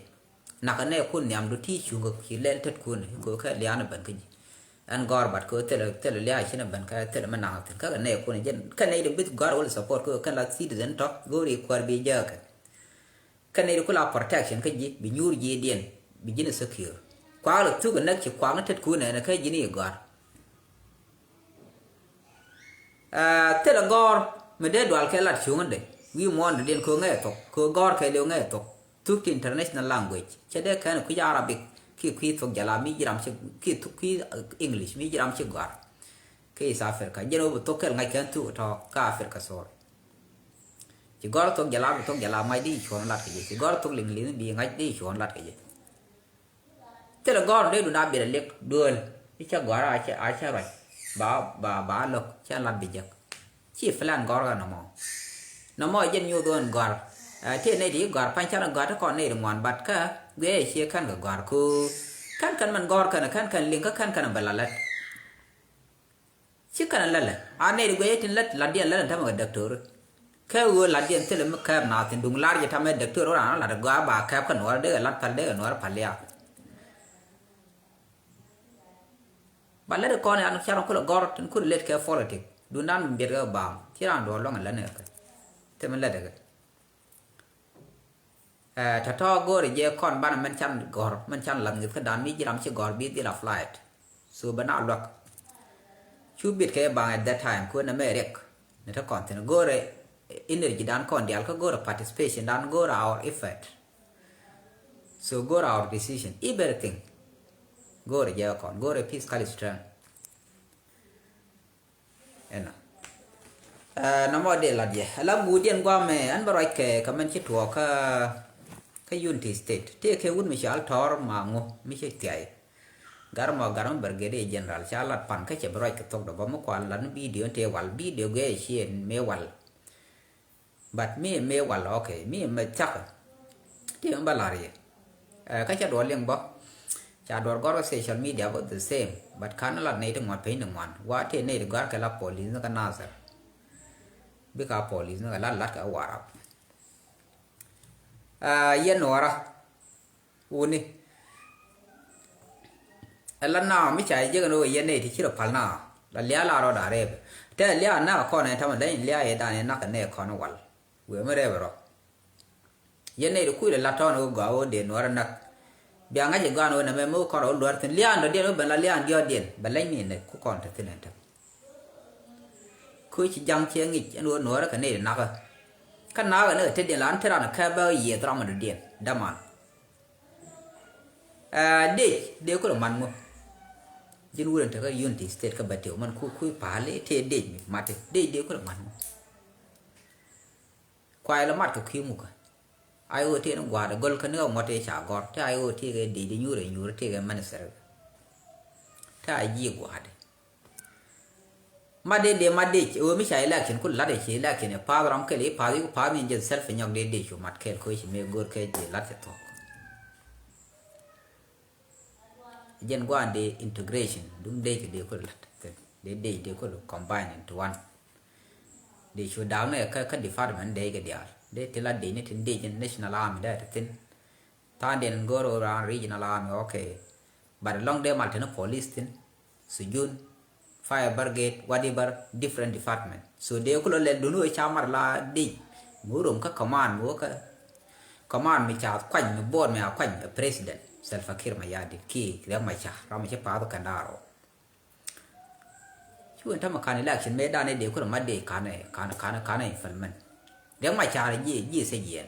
Nakä nɛɛkun nhiamdu ti cuŋ kɛ ci lɛl tetkun kɛ kɛ lia̱a̱n ben kä ji̱. Ɛn gɔ̱r bat kɛ thilɛ thilɛ lia̱a̱ ci na ben kä thilɛ mi naŋ thi̱n kä kɛ nɛɛkun jɛ kɛ nɛy di bith gɔ̱r wä lɛ support kɛ kɛ la citizen tɔ go̱ri kuäär bi jääkɛ. Kɛn nɛy ti ku la protection kä ji̱ bi nyuur ji̱ diɛn bi ji̱ ni secure. Kuak lɛ thuk ɛ näk ci kuak ni tet ku nɛɛnɛ kä ji̱ ni i̱ gɔ̱a̱r. Thilɛ gɔ̱r mi dee dual kɛ lat cuŋädɛ wi̱i̱ muɔ̱ɔ̱n dee diɛn kɛ ŋɛ thok kɛ gɔ̱r kɛ liw ŋɛ thok. Thuk ti international language cɛ dee kɛn kui̱ Arabic ki kui̱ thok jala mi ji̱ ram ci ki thuk kui̱ English mi ji̱ ram ci gɔ̱a̱r. Kɛ East Africa jɛn wä bi thok kɛl ŋa̱c kɛn thuk tɔ kä Africa sorry. Ci gɔr thok jɛ la bi thok jɛ la mac di cuɔn lat kɛ jɛ ci gɔr thok liŋ liŋ bi ŋac di cuɔn lat kɛ jɛ. Thilɛ gɔr dee dun a biɛt a liɛk duel i̱ cɛ gɔr a cɛ a cɛ ruac ba ba ba lo̱k cɛ lat bi jek. Ci plan gɔr kɛ nɔmɔ. Nɔmɔ jɛn nyuuth ɣän gɔr. Tëë nɛy ti gɔr pa̱ny can gɔr ti kɔn nɛy ti ŋuan bat kä guiɛ ciɛ kän kɛ gɔr ko kän kän mɛn gɔr kän kän kän liŋ kä kän kän bɛ la lät. Ci kɛn lälɛ a nɛy ti guic tin lät latdiɛn lät in tämɛ kɛ däktöri. Kɛ ɣöö latdiɛn thilɛ mi kɛɛp naath in duŋ lar jɛ tamɛ däktöri ran lat gɔaa ba kɛɛp kä nuɔɔr dee kɛ lat päl dee kɛ nuɔɔr päl liaak. Ba lät kɔn yan ca rɔn kulɛ gɔr tin kulɛ let kɛ politik duundan mi biɛt kɛ baam ci ran duɔɔr luäŋ in lät ni kɛ kɛ. Thilɛ mi lät kɛ. Tɔ̱tɔ̱ go̱o̱ri jɛ kɔn banɛ mɛn can gɔ̱r mɛn can lath ŋi̱th kädan mi ji̱ ram ci gɔ̱r bi dhil a flight. So bɛ na luäk. Cu bit kɛ baŋ at that time kuën ɛmɛ riɛk. Ni te kɔn thin go̱o̱ri energy dan kɔn dial kä go̱o̱ri participation dan go̱o̱ri our effort. So go̱o̱ri our decision everything. Go̱o̱ri jɛ kɔn go̱o̱ri physical strength. Ɛnɔ. Ɛ, nɔmɔ dee lat yɛ ala guudiɛn guamɛ ɛn bä ruac kɛ kɛ mɛn ci tuɔɔk kä kä Unity State tëë kɛ wut mi cɔal Tɔɔr Maŋu mi ci thiay. Gar mɔ gar mi brigadier general ca lat pan kä cɛ bä ruac kɛ thok dɔ bä mi kual lat ni bidio tëë wal bidio guiɛ ciɛ mëë wal. But mi mëë wal, okay, mi mëë thiakä. Ti mi bä la̱r yɛ. Ɛ, kä ca duɔl liŋ bä. Ca duɔl gɔr kä social media bä the same. But kan lat nɛy ti ŋuan piny ni ŋuan wa ti nɛy ti gɔr kɛ la police ni kä Nasir. Bikɛ police ni kɛ lat lat kɛ Warap. Yɛn Nuɔra wuni. Ɛ la na mi ca jek ni wä yɛn nɛy ti ci rɔ pal na. La lia̱a̱ la rɔ da rɛɛp. Tɛ lia̱a̱ na kɔn ɛ tamɛ dɛny lia̱a̱ yɛ dan ɛ nak ɛ nɛ kɔn wal. Wee mi rɛɛp rɔ. Yɛn nɛy ti kuc lɛ la tɔn wä gɔaa wä dee Nuɔra nak. Bia ŋa̱c ɛ gɔaa ni wä nɛmɛ mi wä kɔn rɔ wä luäär thi̱n lia̱a̱ dɔ̱diɛn wä ben la lia̱a̱ diɔ̱ɔ̱diɛn bɛ leny ni nɛ ku kɔn te thi̱n ɛn täm. Kä ci ja̱ŋ cɛ ŋic ɛn ɣöö Nuɔɔrä kɛ nɛy ti nakä. Kä nakä ni kɛ tetdiɛn la ni te ran kɛ bä yiëth ram mi dɔ̱diɛn däman. Ɛ dec dee kulɛ man ŋu. Ji̱n wurɛ tekɛ Unity State kä bɛ tëë man ku kui̱ pa̱a̱li tëë dec mi mati dec dee kulɛ man ŋu. Kuay lɛ mat kɛ kui̱ mukä. Ay ɣöö tëë ni gua̱a̱dɛ gɔl kä ni ɣä ŋuɔ̱t tëë ca gɔr tëë ay ɣöö tëë kɛ dec di nyuurɛ nyuurɛ tëë kɛ minister. Tëë a ji̱ gua̱a̱dɛ. Mat dee dee mat dee ɣöö mi ca election ku lat i̱ ci election i̱ pa̱a̱th ram kɛl i̱ pa̱a̱th i̱ ku pa̱a̱th ni jɛ self nyɔk dee dee cu mat kɛɛl koci mëë go̱o̱r kɛ jɛ lat cɛ thuɔ̱k. Jɛn gua̱a̱n dee integration duŋ dee kɛ dee ku lat kɛ dee dee dee ku combine into one. Dee cu da̱a̱k ni kä kä department dee kɛ diaal dee ti la dee ni tin dee jɛn national army dee ti thin. Tha̱a̱ŋ dee ni go̱o̱r ɣöö raan regional army okay. But lɔŋ dee mal te ni police thin. Sujun, fire brigade, whatever, different department. So dee kulɔ lɛl duni wee ca mar la dec mi wä rom kä command mi wä kä command mi ca kuany mi board mi a kuany a president Salva Kiir Mayardit ki Riek Machar ram mi ci path kɛn da̱a̱r ɔ. Cu in tämɛ kan election mëë dan dee kulɔ mat dee kan kan kan kan implement. Riek Machar ji̱ ji̱ sɛ jiɛn.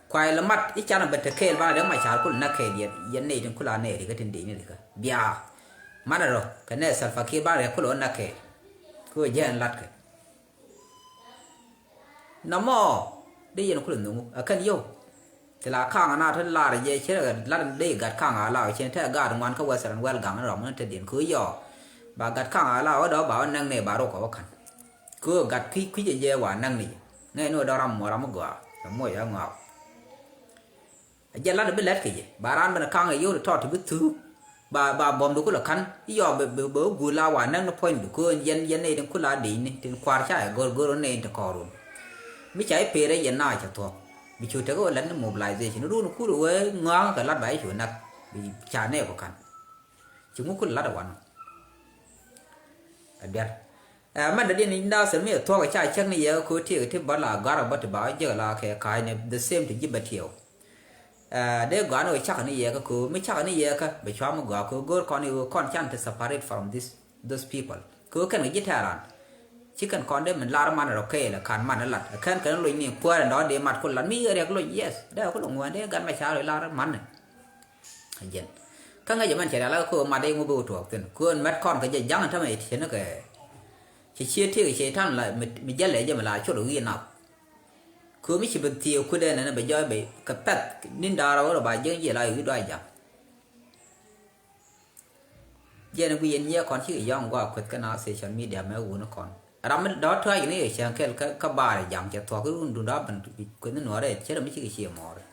Kuay lɛ mat i̱ canɛ bɛ te kɛɛl banɛ Riek Machar kul näk kɛɛl yɛn yɛn nɛy tin kul a nɛy rikä tin dee ni rikä bia. Manɛ rɔ kɛ nɛ Salva Kiir banɛ Riek kul ɔ näk kɛɛl. Kɛ ɣöö jɛn lat kɛ nɔmɔ dee yɛn kul nhuŋu ɛ kɛn yio̱w. Ti la kaŋ na ti lar jɛ cɛ lat dee gat kaŋ a la cɛ tɛ gaat ŋuan kä Western World gaŋ ni rɔm ni te diɛn kɛ ɣöö yɔ. Ba gat kaŋ a la wä dɔ̱ ba wä näk nɛy ba rok kɛ wä ka̱n. Kɛ ɣöö gat kui̱ kui̱c ɛ jɛ wa näk ni jɛ ŋäc ni wä dɔ̱ ram muɔ̱ɔ̱r ram mi gɔaa kɛ muɔc ɛ ŋɔak. A jɛ lat bi lɛt kɛ jɛ ba raan ben ka̱ŋ ɛ yio̱w ti tɔt ti bi thuuk. Ba ba bɔm di kulɛ ka̱n i̱ yɔɔk bɛ bɛ bɛ wä guul la wa näk ni puɔ̱ny di köön yɛn yɛn nɛy tin kula di̱i̱ni tin kua̱r ca ɛ go̱r go̱r nɛy tin ti kɔɔrun. Mi ca i̱ peer ɛ yɛn na cɛ thuɔ̱k bi cu tekɛ wä lät ni mobilization run kul wee ŋɔ̱a̱ŋ kɛ lat ba i̱ cu näk bi ca nɛy ku ka̱n. Ci ŋu kul lat ɛ wanɔ. Ɛ biɛr. Ɛ mɛn dee diɛn in da̱a̱ thil mi ɛ thuɔ̱k ɛ ca cäk ni yɛ kä ko̱ tiek ti bä la garɛ bä ti ba jek la kɛ ka̱a̱c ni the same ti ji̱ bä tiɛw. Ɛ dee gɔaa ni ɣöö cak ni yɛ kä ko̱ mi cak ni yɛ kä bɛ cua mi gɔaa ko̱ go̱o̱r kɔn i̱ ɣöö kɔn can ti separate from this those people. Ko̱ kɛn kɛ ji̱ tɛ̈ran. Ci kɛn kɔn dee min lar man rɔ kɛɛl ɛ kan man lat ɛ kɛn kɛn loc ni kuäär ɛn dɔ̱ dee mat kul lat mi riɛk loc yes dee kul ŋuɛn dee gat mɛ ca loc lar man ni. Jɛn kä ŋäc ɛmɛn cɛ rial a kä ko̱ mat iŋu bi wä tuɔɔk thi̱n ko̱n mɛt kɔn kɛ jɛ ja̱ŋ tämɛ i̱ ti̱cɛ ni kɛ. Cɛ cië tiek cɛ ta̱n la mi jälɛ jɛ mi la col wi̱i̱ nath. Ko̱ mi ci bi thiee kut ɛn ɛn bɛ jɔɔc bɛ kɛ pɛth ni̱n da̱a̱r a wä rɔ ba jiäŋ jiɛ la wi̱i̱ dɔac ja̱ŋ. Jɛn i̱ guic yɛn nyiɛ kɔn cikɛ yɔ̱ŋ gua̱a̱ kueth kä na social media mɛ wuni kɔn. Ram mi dɔ̱ tɔ̱a̱c ni yɛ cäŋ kɛl kä baarɛ ja̱ŋ cɛ thuɔ̱k i̱ wun duun da̱a̱ ben kueth ni nuɔ̱ɔ̱rɛ cɛ rɛ mi cikɛ cië mɔɔrɛ.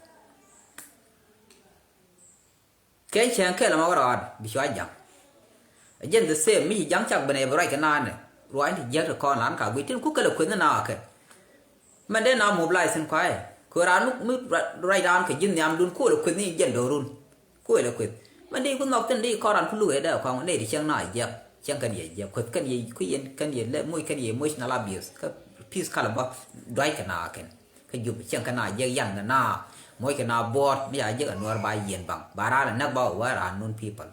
Kɛ cɛn kɛl ɛmɔ rɔɔd bi cua ja̱ŋ. Ɛ jɛn the same mi ci ja̱ŋ cak ben ɛ bi ruac kɛ naan ɛ ruac ti jiäk ti kɔn lan ka guic tin ku kɛl ɛ kueth ni na kɛ. Mɛn dee na mobilize in kuayɛ kɛ raan mi ruac raan kɛ ji̱n nhiamdun ku lɛ kueth ni jɛn do̱run. Ku lɛ kueth mɛn dee ku nhɔk thin dee kɔn raan ku luk ɛ dee kɔn nɛy ti cäŋ na jiäk cäŋ kɛn yɛ jiäk kueth kɛn yɛ kui̱ yɛn kɛn yɛ lɛ moc kɛn yɛ emotional abuse kä peace kalɛ bä duac kɛ na kɛn. Kä jup cieŋ kä na jiɛk yan kä na moc kä na buɔt mi ca jiɛk a nuɔr ba yien baŋ ba raan a näk ba wä raan nun people.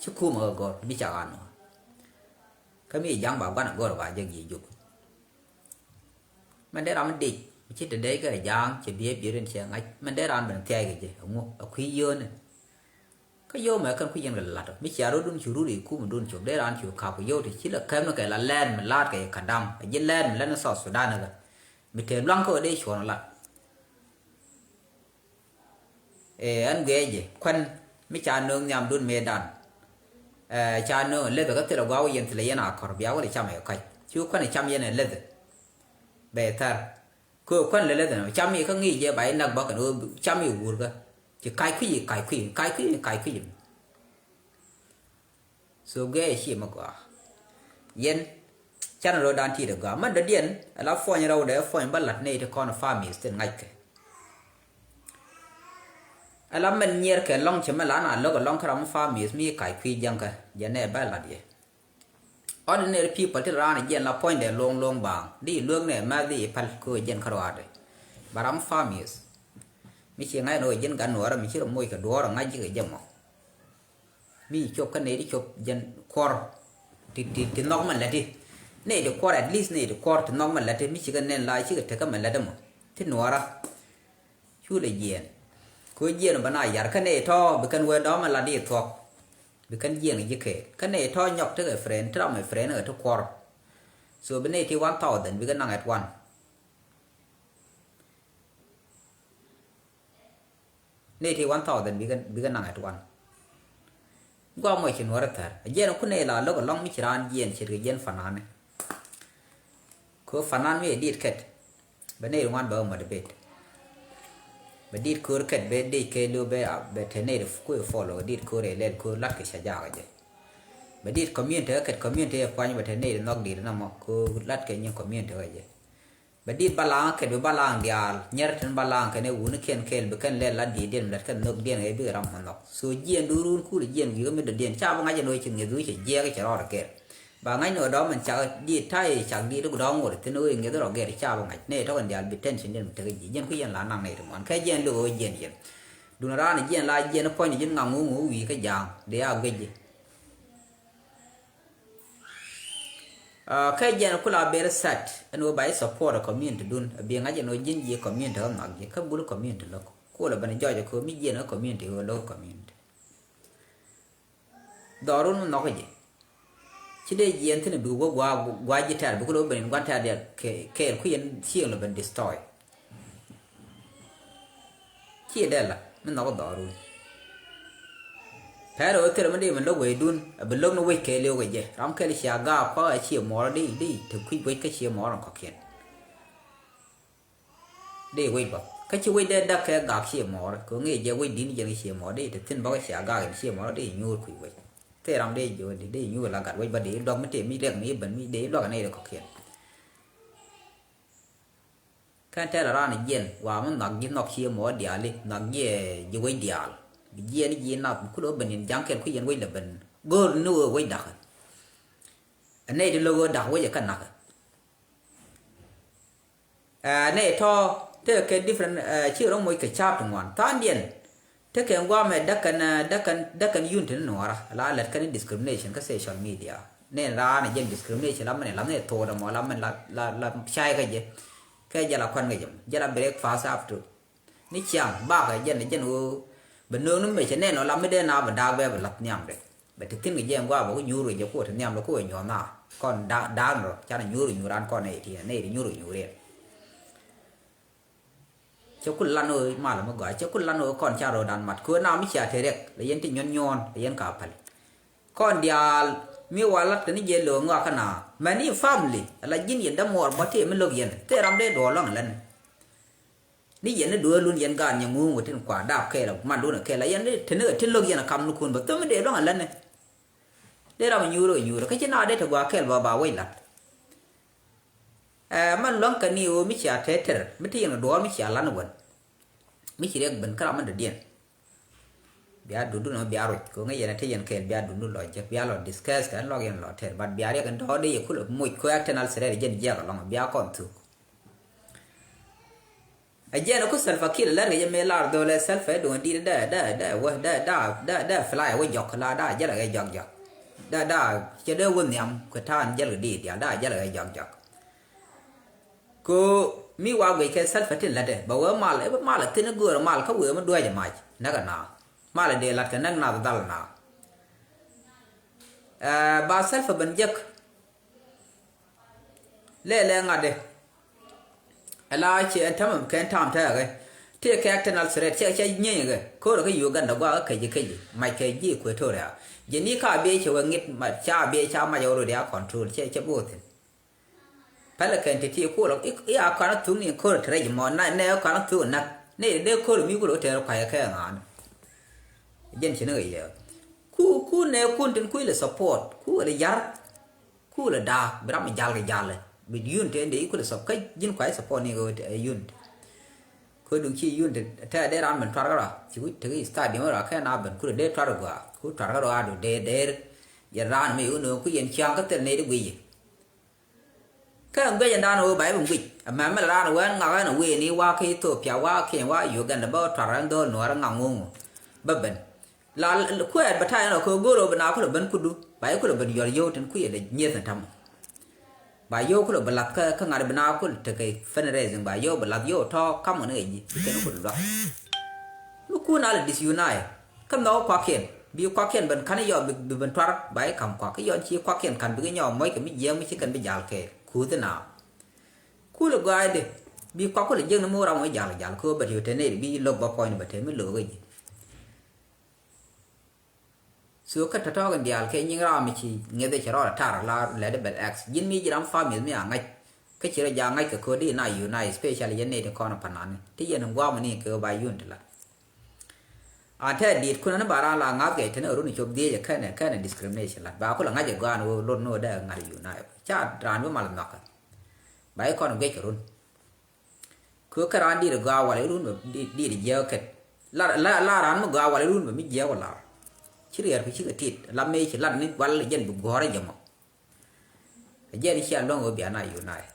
Ci kum a gɔr mi ca a nuɔr. Kä mi jaŋ ba guan a gɔr ba jiɛk yi jup. Mɛn dee ram mi dic mi ci te dee kɛ jaŋ cɛ biɛ biɛ rin cɛ ŋa̱c mɛn dee ram ben thiac kɛ jɛ a ŋu a kui̱ yio̱o̱ni. Kä yio̱w mɛ kɛn kui̱ yɛn kɛ lat mi cia rot dun cu rut i̱ kum dun cop dee raan cu kap kɛ yio̱w ti ci la käm ni kɛ la lɛɛt mi laat kɛ kɛ da̱ŋ a ji̱ lɛɛt mi lɛn ni South Sudan ni kɛ. Mi tëë luaŋ kä ɣöö dee cuɔ̱ɔ̱n lat. Ee, ɛn guiɛɛcɛ kuän mi ca nööŋ nhiamdun mëëdan. Ee, ca nööŋ lethɛ kä thilɛ gua̱a̱k wä yɛn thilɛ yɛn a kɔr bia wä lɛ cam ɛ kɔc. Cu kuän ɛ cam yɛn ɛ lethɛ. Bɛ thär. Kö kuän lɛ lethɛ nɔ cam i̱ kä ŋi̱i̱c jɛ ba i̱ nak bä kɛn ɣöö cam i̱ wuur kä. Ci kac kui̱c i̱ kac kui̱c i̱ kac kui̱c i̱ kac kui̱c i̱. So guiɛ ci mi gɔaa. Yɛn Canɛ rɔ dan ti dee gɔaa mɛn dɔ̱diɛn. Ala puɔ̱ny rɛwdɛ puɔ̱ny bä la̱t nɛy ti kɔn families tin ŋa̱ckɛ. Ala mɛn nyiɛrkɛ lɔ̱ŋ cɛ mɛ la na lo̱k lɔ̱ŋ kä ram families mi kac kui̱ jiäŋkä jɛ nɛ bä la̱t yɛ. Ordinary people ti raan jiɛn la puɔ̱nydɛ lo̱ŋ lo̱ŋ baaŋ di lueŋ nɛ mɛ di päl kɛ ɣöö jiɛn kä ruaadɛ. Ba ram families mi ci ŋa̱c ni ɣöö jiɛn gat nuɔɔrä mi ci rɔ moc kɛ duɔ̱ɔ̱r ŋa̱c ji̱ kɛ jɛ mɔ. Mi cop kä nɛy ti cop jɛn kuɔr ti, ti, ti nhɔk mɛn läti. Nɛy ti kuɔr, at least nɛy ti kuɔr ti nhɔk mɛn läti mi cikɛ nɛn la cikɛ tekä mɛn läti mɔ ti nuɔɔra. Cu lɛ jiɛɛn. Kɛ ɣöö jiɛɛn bä na yar kä nɛy tɔ̱ bi kɛn wee dɔ̱ɔ̱m mɛn lat di thuɔ̱k. Bi kɛn jiɛɛn ji̱ kɛɛl kä nɛy tɔ̱ nyɔk tekɛ friend ti ram ɛ friend kɛ ti kuɔr. So bi nɛy ti one thousand bikɛ naŋ at one. Nɛy ti one thousand bikɛ, bikɛ naŋ at one. Gua mɔc ci nuɔrɛ thär a jiɛn kun nɛy la lo̱k alɔŋ mi ci raan jiɛn ce̱tkɛ jiɛn fanani. Kɛ fanan mi ɛ dit kɛt. Bɛ nɛy ri ŋuan bɛ motivate. Bɛ dit ko̱r kɛt bɛ dec kɛ lo̱ bɛ, bɛ te nɛy ri kuɛ follow dit ko̱r ɛ lɛl ko̱r lat kɛ ca jakä jɛ. Bɛ dit community kɛ kɛt community ɛ puany bɛ te nɛy ri nhɔk dit na mɔ ko̱r lat kɛ nyin community kɛ jɛ. Bɛ dit balaŋ kɛt bi balaŋ diaal nyɛr tin balaŋ kɛn ɛ wuni kɛn kɛɛl bi kɛn lɛl la diit diɛn mi lɛt kɛn nhök diɛn ɛ bikɛ ram mɛ nhɔk. So jiɛn duun ruun kul jiɛn wi̱i̱ kä mi dɔ̱diɛn ca bi ŋa̱c ɛn ɣöö ci ŋi̱eth wi̱i̱ cɛ jiɛɛk cɛ rɔɔd kɛɛl. Ba ŋa̱c ni ɣöö dɔ̱ɔ̱m ɛn cak diit ta̱yɛ cak diit i̱ dɔ̱ɔ̱m ŋot thi̱n ɣöö i̱ ŋi̱eth rɔ gɛr ca bi ŋa̱c nɛy tɔ̱kɛn diaal bi tension diɛn mi tekɛ ji̱ jiɛn ku yɛn la naŋ nɛy ti muɔ̱n kɛ jiɛn lo̱k ɣöö jiɛn yɛn. Duun raan jiɛn la jiɛn i̱ puɔ̱ny ji̱n ŋaŋ ŋuŋ ŋuŋ wi̱i̱ kä ja̱a̱ŋ dee a guic ji̱. Ah, kɛ jɛn kula ber sat ɛn ɣöö ba i̱ support ɛ community dun ɛ bi ŋa̱c ɛn ɣöö ji̱n ji̱ community ɣä nhɔk ji̱ kä bul community lo̱k. Kulɛ ben jɔc ɛ köö mi jiɛn ɣä community ɣöö lo̱k community. Dhɔrun mi nhɔk ji̱ ci dee jiɛn thi̱n ɛ bik wä gua̱a̱ gua̱a̱ ji̱ tɛ̈r bik lo̱k ben in gua̱n tɛ̈r diɛl kɛ kɛɛl kui̱ ɛn cieŋ lɛ ben destroy. Ciɛ dee la mi nhɔk dhɔru. Pɛr ɣöö thilɛ mi dee mi lo̱k wecdun a bi lo̱k ni wec kɛɛliw kɛ jɛ ram kɛl cia gaak kɔk a ciɛ muɔɔr di di te kui̱ wec kä ciɛ muɔɔr in kɔ̱kiɛn. Dee wec bä kä ci wec dee dak kɛ gaak ciɛ muɔɔr kɛ ŋiɛ jɛ wec din jɛn kɛ ciɛ muɔɔr di te thi̱n bä kä cia gaak in ciɛ muɔɔr di nyuur kui̱ wec. Thil ram dee jiö di dee nyuur la gat wec bä di luak mi tëë mi riɛk mi ben mi dee luak ni ri kɔ̱kiɛn. Kɛn tɛl raan jiɛn wa mi nhak ji̱ nhɔk cie mɔ diaal i̱ nhak jiɛ ji̱ wec diaal. Bi jiɛn ji̱ nath bi kulɛ wä ben ni̱n ja̱ŋ kɛn kui̱ yɛn wec lɛ ben go̱o̱r ni wee wec da̱k. Ɛ nɛy ti lo̱k wee da̱k wec ɛ kä na̱k. Ɛ nɛy tɔ̱ tekɛ different, ɛ ci rɔ moc kɛ ca̱a̱p ti ŋuan tha̱a̱ŋdiɛn. Tekɛ ŋuamɛ däkɛn, däkɛn, däkɛn unity ni nuɔɔra la lät kɛn discrimination kä social media. Ni raan jɛn discrimination la mɛn la mɛn thok dɛ mɔ la mɛn la, la, la cay kä jɛ. Kɛ jɛ la kuan kä jɛ mɔ jɛ la breakfast after. Ni ciaŋ bakɛ jɛn jɛn ɣöö bɛ no̱o̱ŋ ni mecɛ nɛn ɔ la mi dee na bɛ daak bɛ bɛ lath nhiam dɛ. Bɛ ti thin kɛ jɛ ŋuamɛ ku nyuur kɛ jɛ ku ti nhiam dɛ ku kɛ nyuɔ̱th na kɔn daak, daak ni rɔ canɛ nyuur kɛ nyuur an kɔn nɛy ti nɛy ti nyuur kɛ nyuur yɛn. Cɛ kul lan ɣöö malɛ mi gɔaa cɛ kul lan ɣöö kɔn ca ro̱o̱dan mat kɛ ɣöö na mi cia te riɛk lɛ yɛn ti nyuɔ̱n nyuɔ̱ɔ̱n lɛ yɛn ka päl. Kɔn diaal mi wa lat kɛ ni jɛ lo̱o̱ŋ ɣɔaa kä na mɛn ni family ala ji̱n yɛn dämuɔɔr bä tëë mi lo̱k yɛn thee ram dee duɔɔl lɔ̱ŋ lɛn. Ni yɛn ni duɔɔl lun yɛn gaat nyɛ ŋuuŋ wä tin kua daap kɛɛl a mandun a kɛɛl a yɛn ni te ni ɣä tin lo̱k yɛn a kam ni kun bä thom mi dee lɔ̱ŋ a lɛn ni. Dee ram a nyuur ɣä nyuur kä ci na dee te gɔaa kɛɛl bä ba wec lat. Ɛ man lua̱ŋ kɛ ni ɣöö mi cia tɛtɛr mi ti yɛn kɛ duɔɔr mi cia lan wän. Mi ci riɛk ben kä ram mi dɔ̱diɛn. Bia dundun ɔ bia ruc kɛ ŋäc yɛn a ti yɛn kɛɛl bia dundun lɔ jek bia lɔ discuss kɛ ɛn lɔk yɛn lɔ tɛr but bia riɛk ɛn dɔɔk di yɛ kulɛ muc kɛ ɛk tɛn al sirɛt jɛn jiɛk ɛlɔŋ bia kɔn thuk. Ɛ jiɛn ɛ ku Salva Kiir lɛr kɛ jɛ mëë lar dho̱l ɛ Salva ɛ duŋ ɛ di̱t ɛ dɛ dɛ dɛ wä dɛ dɛ dɛ dɛ fly ɛ wä jɔk la dɛ jɛl ɛ jɔk jɔk. Dɛ dɛ cɛ dee wä nhiam kɛ ta̱a̱n jɛl kɛ di̱t diaal dɛ jɛl ɛ jɔk jɔk. Kɛ ɣöö mi wa guic kɛ Salva tin lätdɛ bɛ wee mal ɛ bi mal ɛ thin ɛ göörä mal kä wëë mi duäc ɛ mac näk ɛ naath. Mal ɛ dee la̱t kɛ näk naath ɛ dhal ɛ naath. Ɛ ba Salva ben jek. Lɛɛlɛ ŋa̱tdɛ. Ɛ la ciɛ ɛn tämɛ kɛ ɛn ta̱a̱m tɛɛkɛ tëë kɛ external threat cɛ cɛ nyieny kɛ ko̱rä kä Uganda guakä kɛci kɛci mac kɛ ji̱ Equatoria. Jɛ ni ka biɛ cɛ wä ŋit ca biɛ ca mac already a control cɛ cɛ bo̱o̱ thi̱n. Pälɛ kɛn ti ti ko̱r i̱ a kɔn a thuk ni ko̱r ti rɛc mɔ na nɛ kɔn a thuk nak ni dee ko̱r mi kulɛ tɛɛr kuay kɛ ŋa̱a̱n. Jɛn ci ni kɛ yɛ ku ku nɛ kun tin kui̱ lɛ support ku lɛ yar. Ku kulɛ da̱a̱k bi ram mi jal kɛ jal. Bi unity ɛn dee i̱ kulɛ sɔp kä ji̱n kuay support ni kɛ ɣöö unity. Kɛ duŋ ci unity tɛ dee ran ben tuar kärɔa ci wi̱c tekɛ stadium kärɔa kɛ na ben kulɛ dee tuar gɔaa ku tuar kärɔa du dee dee. Yɛn ran mi wun ku yɛn ciaŋ kä thil ni di guiy. Kä ɛn guic ɛn dan ɣöö ba i̱ bi guic ɛmɛ mi la ran wɛn ŋak ɛn wen i̱ wa kä Ethiopia wa Kenya wa Uganda bä tuar ɛn dhɔl nuɔɔr ŋak ŋo̱o̱ŋ bä ben. La kuɛɛt bɛ ta̱a̱ ɛn ɔ kɛ go̱o̱r ɣöö bi na kulɛ ben kudu ba i̱ kulɛ ben yɔl yio̱w tin kui̱ ɛlɛ nyieth ɛn ta̱mɔ. Ba yio̱w kulɛ bi lath kä kä ŋa̱t bi na kulɛ tekɛ fundraising ba yio̱w bi lath yio̱w tɔ̱ kamɔ ni ɛ ji̱ bi kɛn kulɛ luak. Mi kun alɛ disunite kä nhɔk kuakiɛn bi kuakiɛn ben ka̱n yɔ bi ben tuar ba i̱ ka̱m kuak kä yɔn ci kuakiɛn ka̱n bikɛ nyɔk muɔc kɛ mi jiɛɛk mi ci kɛn bi jal kɛɛl kuuth ina. Kulɛ gɔaaydɛ bi kuak kulɛ jiɛk ni mi wä ram wä jal jal kɛ wä bɛ ti wä te nɛy bi lo̱k bä puɔ̱ny ni bɛ te mi lo̱k kä ji̱. So kä tɔ̱tɔ̱ kɛn diaal kɛ nyiŋ ram mi ci ŋi̱th cɛ rɔɔdɛ tar la lɛt bɛl X ji̱n mi ji̱ ram family mi a ŋa̱c. Kä ci rɔ ja̱ ŋa̱c kɛ ko̱di na unite especially yɛn nɛy ti kɔn panani ti yɛn guamani kɛ ba unity la. A tɛ diet kunani ba ran la ŋa̱th kɛ tini run cop dhiec kɛnɛ kɛnɛ discrimination la ba kula ŋa̱c ɛ gɔan wä lot ni wä dɛ ŋa̱t unite ca ran bi mal nhɔkɛ. Ba ikɔn guic kɛ run. Kɛ kä raan di̱i̱t gɔaa wal irun bɛ di̱i̱t jiääk kɛt. La la la raan mi gɔaa wal irun bɛ mi jiääk wal lar. Ci riɛɛr ku cikɛ tit la mëë ci lat ni wal jɛn bi guɔ̱ɔ̱r jɛ mɔ. Jɛn cia luäŋ ɣöö bia na unite.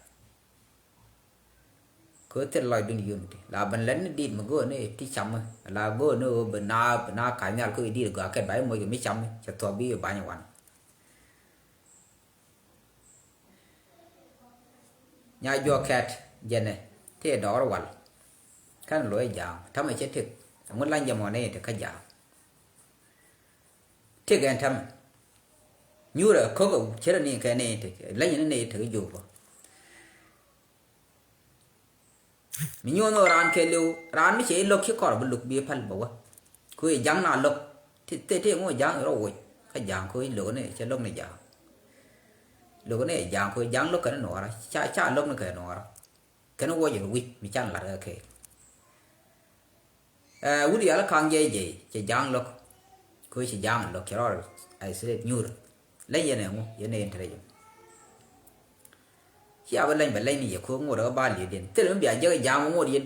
Kɛ thil lɔcdun unity la ben lät ni di̱i̱t mi go̱o̱r ni ti cam la go̱o̱r ni ɣöö bi na bi na ka̱ny nhial kä i̱ di̱i̱t gɔaa kɛt ba i̱ moc kɛ mi cam cɛ thuɔ̱k bi i̱ ba̱ny wan. Nya juɔk kɛt jɛnɛ ti dɔɔr wal. Kɛn lo̱c ja̱a̱ŋ tämɛ cɛ tëk ɛŋu lany jɛ mɔ nɛy ti kä ja̱a̱ŋ. Tëk ɛn tämɛ nyuurɛ ko̱k cärɛ ni kɛ nɛy ti lany ni nɛy ti kä juuk bä. Mi nyuɔ̱n ɣöö raan kɛɛliw raan mi cɛ i̱ lo̱k ci kɔr bi lo̱k bi päl bɛ wä. Ku i̱ ja̱ŋ na lo̱k ti thil ti ŋu ja̱ŋ rɔ woc kä ja̱ŋ ku i̱ lo̱k ni cɛ lo̱k ni ja̱ŋ. Lo̱k ni ja̱ŋ ku i̱ ja̱ŋ lo̱k kɛn nuɔɔrä ca ca lo̱k ni kɛ nuɔɔrä. Kɛn woc rɔ wi̱c mi can lar kɛ kɛɛl. Ɛ wut yal kaŋ jɛy jɛy cɛ ja̱a̱ŋ lo̱k. Kö cɛ ja̱a̱ŋ lo̱k cɛ rɔɔd isolate nyuur. Leny yɛn ɛ ŋu yɛn ɛ intelligent. Cia bä leny bɛ leny ni yɛ kö ŋot ɛ bä liëëdiɛn thil mi bia jek ja̱a̱ŋ ŋot yɛn.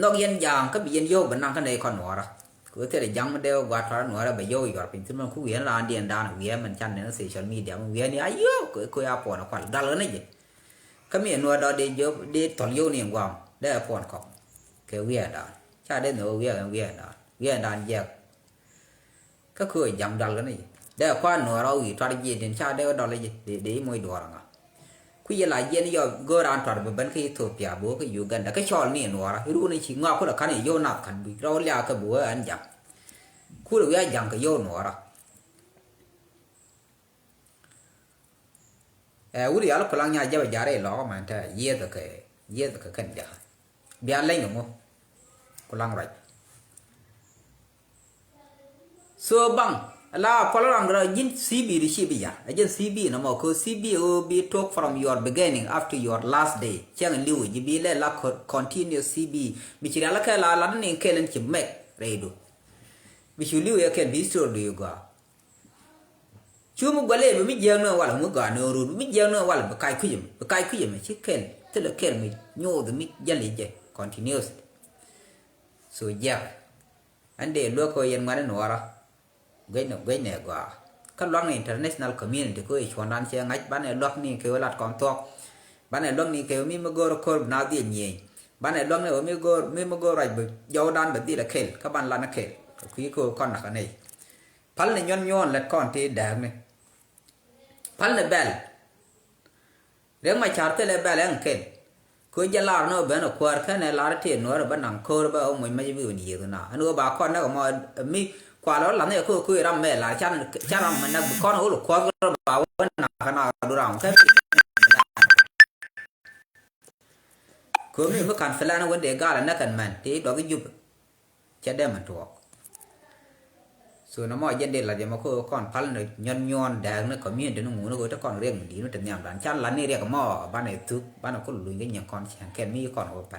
Nhɔk yɛn ja̱a̱ŋ kä bi yɛn yio̱w bɛ naŋ kä nɛy kɔn nuɔɔrä. Kö thil ja̱a̱ŋ mi dee wä gua̱a̱r tuaar nuɔɔrä bɛ yio̱w yuɔr piny thil mɛn ku wi̱i̱ ɛn raan diɛn daan wi̱i̱ ɛmɛn can nɛn social media mi wi̱i̱ ɛn ya yio̱w kö ya puɔn ɛ kual dal ɣän ɛ jɛ. Kä mi ɛ nuɔɔr dɔɔk dee jiöp dee thɔl yio̱w ni ŋuam dee ɛ puɔn kɔk. Kɛ wi̱i̱ ɛn daan ca dee nhök wi̱i̱ ɛn wi̱i̱ ɛn daan wi̱i̱ ɛn daan jiɛk. Kä köö ja̱ŋ dɔl kɛ ni dee kua̱r nuɔɔr ɔ wi̱i̱ tuar ji̱ din ca dee wä dɔl ji̱ dee dee i̱ moc duɔɔr aŋa. Ku yɛ la jiɛn yɔ go̱o̱r an tuar bi ben kä Ethiopia bi wä kä Uganda kä cɔɔl ni nuɔɔr a i̱ ruun i̱ ci ŋɔak kulɛ ka̱n i̱ yio̱w nath ka̱n bi rɔw liaak kä bi wä ɛn ja̱ŋ. Kulɛ wi̱i̱ a ja̱ŋ kɛ yio̱w nuɔɔr a. Ɛ wut yal kulaŋ nya jabɛ jarɛ ilɔk mɛn tɛ yieth kɛ yieth kɛ kɛn ja̱. Bia leny kɛ ŋu kulaŋ ruac. So baŋ la pɔl raŋ rɔ ji̱n C B ri ci bi yar a ji̱n C B na mɔ ko C B o bi tok from your beginning up to your last day. Cɛŋ liw ji̱ bi lɛ la co- continuous C B mi ci rial kɛ la lat ni kɛl in ci mɛk rɛy du. Bi cu liw yɛ kɛn bi history du yu gɔaa. Cu mi guɛl i̱ bi mi jiääk ni wal mi gɔaa ni rut bi mi jiääk ni wal bi kac kui̱c ɛmɛ bi kac kui̱c ɛmɛ ci kɛl thilɛ kɛl mi nyoth mi jäl i̱ jɛ continuously. So jiääk ɛn dee luäk kɛ yɛn ŋuɛ̈t in nuɔɔrä guic ni guic ni gɔaa. Kä luaŋ ni international community ko i̱ cuɔ̱ndan cɛ ŋa̱c banɛ lua̱k ni kɛ wä lat kɔn thuɔ̱k. Banɛ lua̱k ni kɛ wä mi mi go̱o̱r ko̱r bi na dhil nyieny. Banɛ lua̱k ni wä mi go̱o̱r mi mi go̱o̱r ruac bi jɔwdan bɛ dhil a kɛl kä ban lan a kɛl kɛ kui̱ ko kɔn nak a nɛy. Päl ni nyuɔn nyuɔn lät kɔn ti dääkni. Päl ni bɛl. Riek Machar thilɛ bɛl ɛn kɛl. Kö jɛ lar ni ɔ ben ɔ kuäär kɛn ɛ lar ti nuɔr ɛ bä naŋ ko̱r bä ɔ muny mɛc bi wä ni yiëth na ɛn ɣöö ba kɔn näk ɛmɔ mi kual ɔ lath ni ɛ kö kö ram mɛ lar can can ram mɛ näk bi kɔn ɔ wä lɔ kuɔth kɛ rɔ ba wä naŋ kɛ na du ram kɛ. Kö mi mi kan filan wä dee gal ɛ näk ɛn mɛn ti dɔth i̱ jup. Cɛ dee mɛn tuɔɔk. So nɔmɔ jɛn dee lath yɛ mɔ kä kɔn pal ni nyuɔn nyuɔn dääk ni community ni ŋuni ɣöö te kɔn riɛk mi di̱i̱t mi te nhiamdan can lat ni riɛk mɔ banɛ thuk banɛ kul luny kä nyiŋ kɔn cɛn kɛn mi kɔn ɣöö pal.